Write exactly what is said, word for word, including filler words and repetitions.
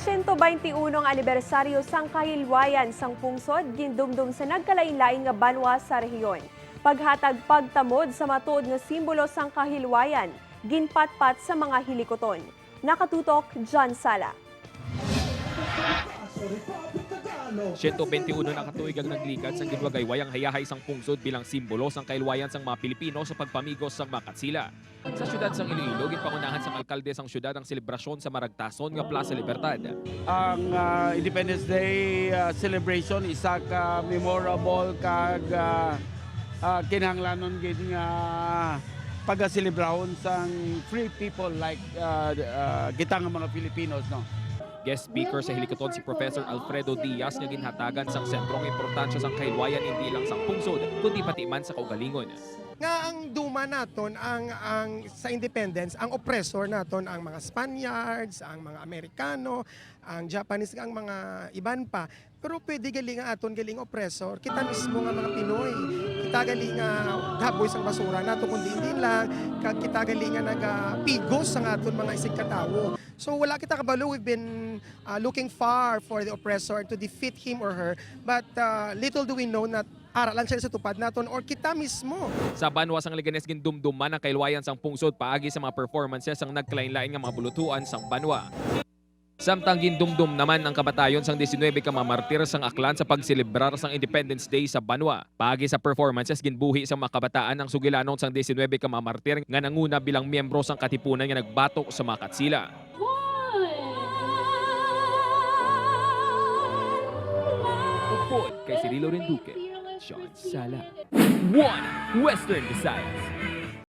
Sento baynte uno nga anibersaryo sang kahilwayan sang pungsod gindumdom sa nagkalainlain nga banwa sa rehiyon. Paghatag pagtamod sa matuod nga simbolo sang kahilwayan, ginpatpat sa mga hilikuton. Nakatutok, John Sala. Siyento benti uno na ka tuig ang nagligad sang ginwagayway ang hayahay sang pungsod bilang simbolo sang kailwayan sang mga Pilipino sa pagpamigos sang mga Katsila. Sa siyudad sang Iloilo, ginpangunahan sang alkalde sang siyudad ang selebrasyon sa maragtason nga Plaza Libertad. Ang ah, Independence Day ah, celebration isa ka memorable kag ah, ah, kinahanglanon gid nga pagaselebrahon sang free people like ah, ah, kita nga mga Filipinos, no. Guest speaker sa hilikuton si Professor Alfredo Diaz nga ginhatagan sang sentro ang importansya sang kahilwayan hindi lang sang pungsod kundi pati man sa kaugalingon. Nga ang duma naton ang ang sa independence, ang oppressor naton ang mga Spaniards, ang mga Amerikano, ang Japanese, ang mga iban pa. Pero pwede gali nga aton galing oppressor, kita mismo nga mga Pinoy. Kita gali nga gaboy sang basura nato, kundi hindi lang kag kita gali nga nagapigos sang aton mga isigkatawo. So wala kita kabalo, we've been uh, looking far for the oppressor and to defeat him or her. But uh, little do we know na ara lang siya sa tupad naton or kita mismo. Sa banwa sang Leganes, gindumduman ang kailwayan sang pungsod paagi sa mga performances sang nagkalainlain nga mga bulutuan sang banwa. Samtang gindumdum naman ang kamatayon sang diecinuebe ka mga martir sang Aklan sa pagselebrar sang Independence Day sa banwa. Paagi sa performances, ginbuhi sang mga kabataan ang sugilanon sang diecinuebe ka mga martir nga nanguna bilang miyembro sang katipunan nga nagbatok sa mga Katsila. Upod kay Cirilo Renduque, John Sala. One Western Visayas.